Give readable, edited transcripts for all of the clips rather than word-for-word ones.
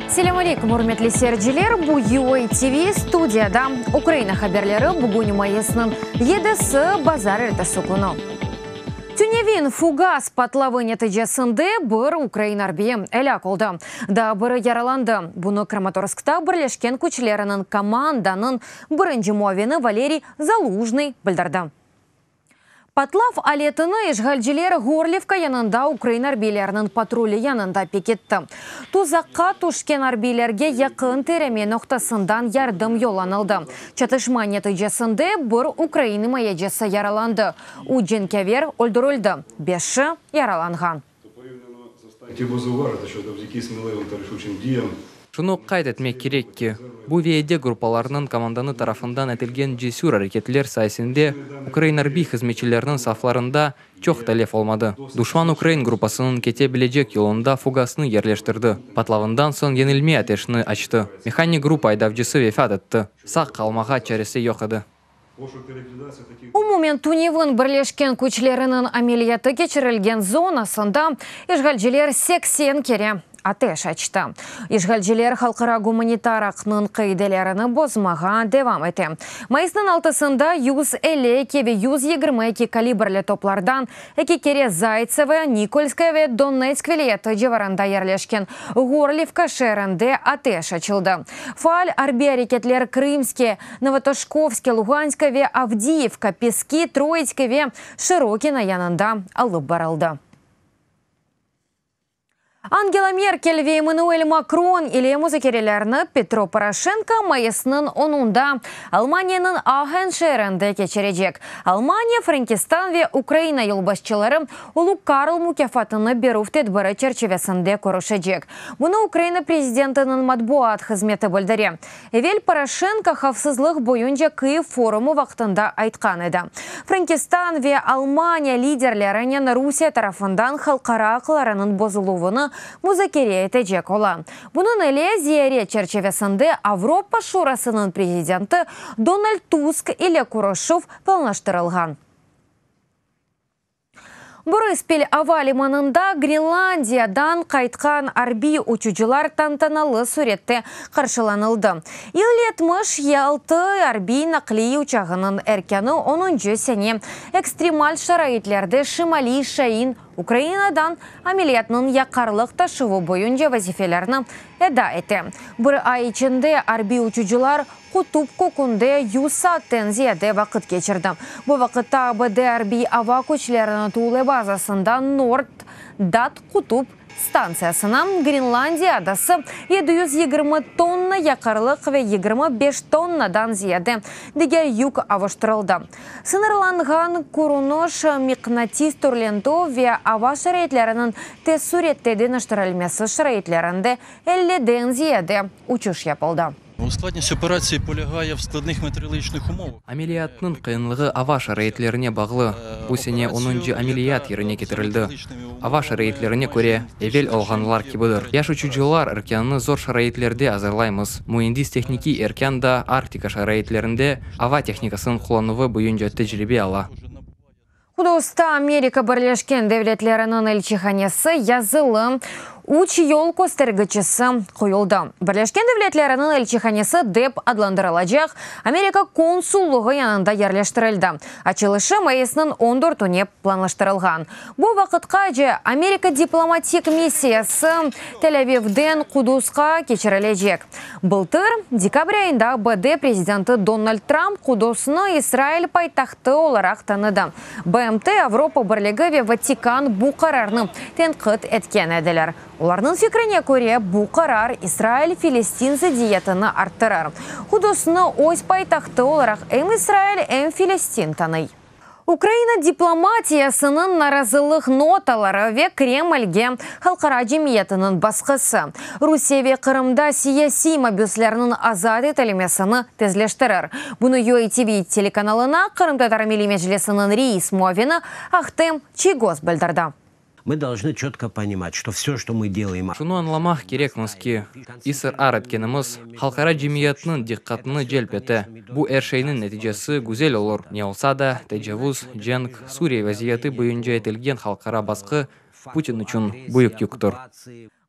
Selâm aleyküm, ürmetli seyirciler! Bu UA TV, studiyada Ukraina haberleri, bugün mayısnıñ yedisi, bazarertesi künü. Tünevin fugas patlavı neticesinde bir ukrain arbiyi elâk oldı, daa biri yaralandı. Bunı Kramatorskta Birleşken küçleriniñ komandanıñ birinci muavini Valeriy Zalujnıy bildirdi. Patlav aletini işğalciler Ğorlivka yanında ukrain arbiyleriniñ patruli yanında pekitti. Tuzaqqa tüşken arbiylerge yaqın tireme noqtasından yardım yollanıldı. Çatışma neticesinde bir ukrain imayecisi yaralandı, üç cenkâver öldürildi, beşi yaralanğan. Şunı qayd etmek kerek ki, bu ve yedek gruppalarnıñ komandanı tarafından etilgen cesür areketler sayesinde ukrain arbiy hızmetçileriniñ saflarında çoq telef olmadı. Duşman ukrain gruppasınıñ kete bilecek yolunda fugasnı yerleştirdi, patlavından soñ yeñilme ateşini açtı. Mehanik gruppa aydavcısı vefat etti, sağ qalmağa çaresi yoq edi. Umumen, tünevin Birleşken küçleriniñ ameliyatı keçirilgen zonasında işğalciler 80 kere ateş açtı. İşğalciler halqara gumanitar aqnıñ qaidelerini bozmağa devam ete. Mayısnıñ altısında 152 ve 122 kalibrli toplardan eki kere Zaytsevo, Nikolskoye ve Donetsk vilâyeti civarında yerleşken Ğorlivka şeerinde ateş açıldı. Faal arbiy areketler Krımske, Novotoşkovske, Luganska ve Avdiyivka, Peski, Troitske ve Şırokino yanında alıp barıldı. Angela Merkel ve Emmanuel Makron ile muzakerelerni Petro Poroşenko mayısnıñ onunda Almaniyanıñ Aahen şeerinde keçirecek. Almaniya, Frenkistan ve Ukraina yolbaşçıları Ulu Karl mukâfatını berüv tedbiri çerçivesinde körüşecek. Bunı Ukraina prezidentiniñ matbuat hızmeti bildire. Evel Poroşenko havfsızlıq boyunca Kyiv forumı vaqtında aytqan edi, Frenkistan ve Almaniya liderlerinen Rusiye tarafından halqara aqlarınıñ bozuluvını muzakere etecek ola. Bunıñ ile ziyaret çerçivesinde Avropa Şurasınıñ prezidenti Donald Tusk ile körüşüv planlaştırılğan. Borıspil ava limanında Grenlandiyadan qaytqan arbiy uçucılar tantanalı sürette qarşılanıldı. İl-76 arbiy naqliye uçağınıñ erkânı onuncı sene ekstremal şaraitlerde Şimaliy Şain Ukrainadan ameliyatnıñ yaqarlıq taşuvı boyunca vazifelerni eda ete. Bir ay içinde arbiy uçucılar Qutup kökünde yüz saatten ziyade vaqıt keçirdi. Bu vaqıtta ABD Arbiy ava küçleriniñ Thule bazasında Nord Dat qutup stantsiyasına, Grenlandiya adası, 720 tonna yaqarlıq ve 25 tonnadan ziyade diger yük avuştırıldı. Sıñırlanğan körüniş, mıqnatis türlentüv ve ava şaraitleriniñ tez sürette deñiştirilmesi şaraitlerinde elliden ziyade uçuş yapıldı. Ameliyatnıñ qıyınlığı ava şaraitlerine bağlı. Bu sene onuncı ameliyat yerine ketirildi. Ava şaraitlerine köre, evel olğanlar kibidir. Yaş uçucılar erkânını zor şaraitlerde azırlaymız. Müendis-tehnikiy erkân da Arktika şaraitlerinde ava tehnikasınıñ qullanuvı boyunca tecribe ala. Qudusta Amerika Birleşken Devletleriniñ elçihanesi yazılı üç yol köstergiçisi qoyuldı. Birleşken Devletleriniñ elçihanesi dep adlandırılacaq Amerika konsullığı yanında yerleştirildi. Açılışı mayısnıñ on dörtüne planlaştırılğan. Bu vaqıtqace Amerika diplomatik missiyası Tel-Avivden Qudusqa keçirilecek. Bıltır dekabr ayında ABD prezidenti Donald Trump Qudusnı İsrail paytahtı olaraq tanıdı. BMT, Avropa Birligi ve Vatikan bu qararnı tenqit etken ediler. Olarnıñ fikrine köre, bu qarar İsrail-Filistin zıddiyetini arttırır. Qudusnı öz paytahtı olaraq em İsrail, em Filistin tanıy. Ukraina diplomatiyasınıñ narazılıq notaları ve Kremlge halqara cemiyetiniñ basqısı Rusiye ve Qırımda siyasiy mabüslerniñ azat etilmesini tezleştirir. Bunı UATV telekanalına Qırımtatar Milliy Meclisiniñ reis muavini Ahtem Çiygoz bildirdi. Mı dolžnı çötko ponimat, çto vsö, çto mı delayem. Şunı añlamaq kerekmiz ki, israr etkenimiz, halqara cemiyetniñ diqqatını celp ete. Bu er şeyniñ neticesi güzel olur, ne olsa da, tecavuz, cenk, Suriye vaziyeti boyunca etilgen halqara basqı Putin içün büyük yüktür.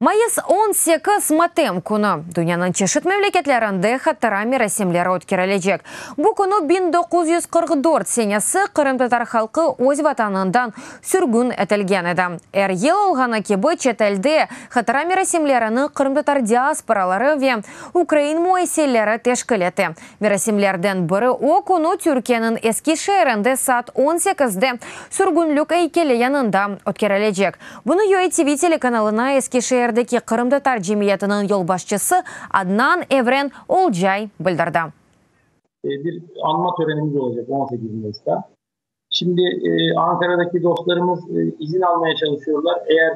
Mayıs 18, matem künü. Dünyanıñ çeşit memleketlerinde hatıra merasimleri ötkerilecek. Bu künü 1944 senesi qırımtatar halqı öz Vatanından sürgün etilgen edi. Er yıl olğanı kibi çetelde hatıra merasimlerini qırımtatar diasporaları ve ukrain müessiseleri teşkil ete. Merasimlerden biri o künü Türkiyeniñ Eski şeerinde saat on sekizde Sürgünlik eykeli yanında ötkerilecek. Bunı UATV telekanalına Eski şeerdeki qırımtatar cemiyetiniñ yolbaşçısı Adnan Evren Olcay bildirdi. Bir añma törenimiz olacaq 18 Mayısta. Şimdi Ankara'daki dostlarımız izin almaya çalışıyorlar. Eğer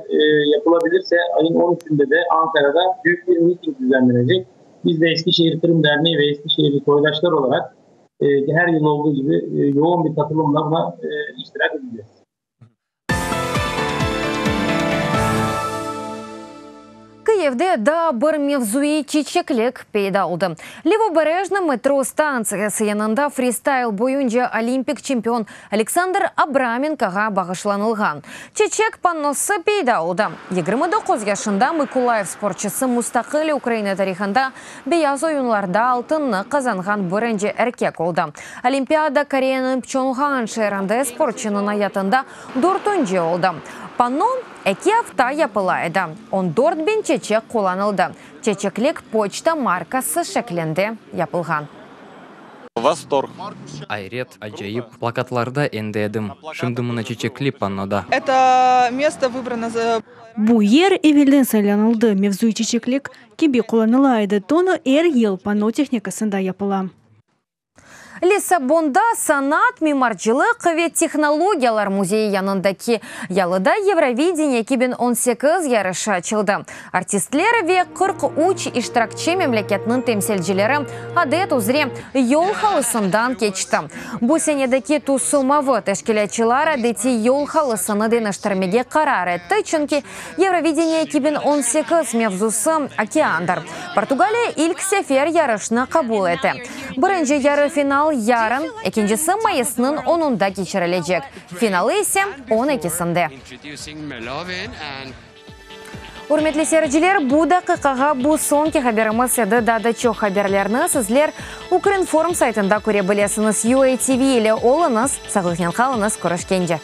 yapılabilirse ayın 13'ünde de Ankara'da büyük bir miting düzenlenecek. Biz de Eskişehir Kırım Derneği ve Eskişehirli soydaşlar olarak her yıl olduğu gibi yoğun bir katılımla buna iştirak edeceğiz. Kıyivde daa bir mevzuiy çiçeklik peyda oldı. Levoberejna metro stantsiyası yanında fristayl boyunca olimpik çempion Aleksandr Abramenkoğa bağışlanılğan çeçek pannosı peyda oldı. 29 yaşında Mıkolayiv sportçısı mustaqil Ukraina tarihında Beyaz oyunlarda altınnı qazanğan birinci erkek oldı. Olimpiada Koreyanıñ Pçonğan şeerinde sportçunıñ ayatında dörtünci oldı. Panno eki afta yapıla edi, 14 biñ çeçek qullanıldı. Çeçeklik poçta markası şeklinde yapılğan. Восторг. Ayret, acayip. Plakatlarda endi edim, şimdi mına çiçekli pannoda. Это место выбрано за Bu yer evelden saylanıldı. Mevzuiy çiçeklik kibi qullanıla edi. Tonı er yıl panno tehnikasında yapıla. Lissabonda sanat, mimarcılıq ve tehnologiyalar müzeyi yanındaki yalıda Eurovideniye 2018 yarışı açıldı. Artistler ve 43 iştirakçi memleketniñ temsilcileri adet üzre yol halısından keçti. Bu senedeki tüsü mavı teşkilâtçılar adetiy yol halısını deñiştirmege qarar etti, çünki Eurovideniye 2018 mevzusı okeandır. Portugaliya ilk sefer yarışnı qabul ete. Birinci yarı final yarın, ekincisi mayısnıñ onunda keçirilecek. Finalı ise 12-sinde. Ürmetli seyirciler, bu daqiqağa bu soñki haberimiz edi. Daa da çoq haberlerni sizler Ukrinform saytında köre bilesiñiz. UATV ile oluñız, sağlıqnen qalıñız, körüşkence.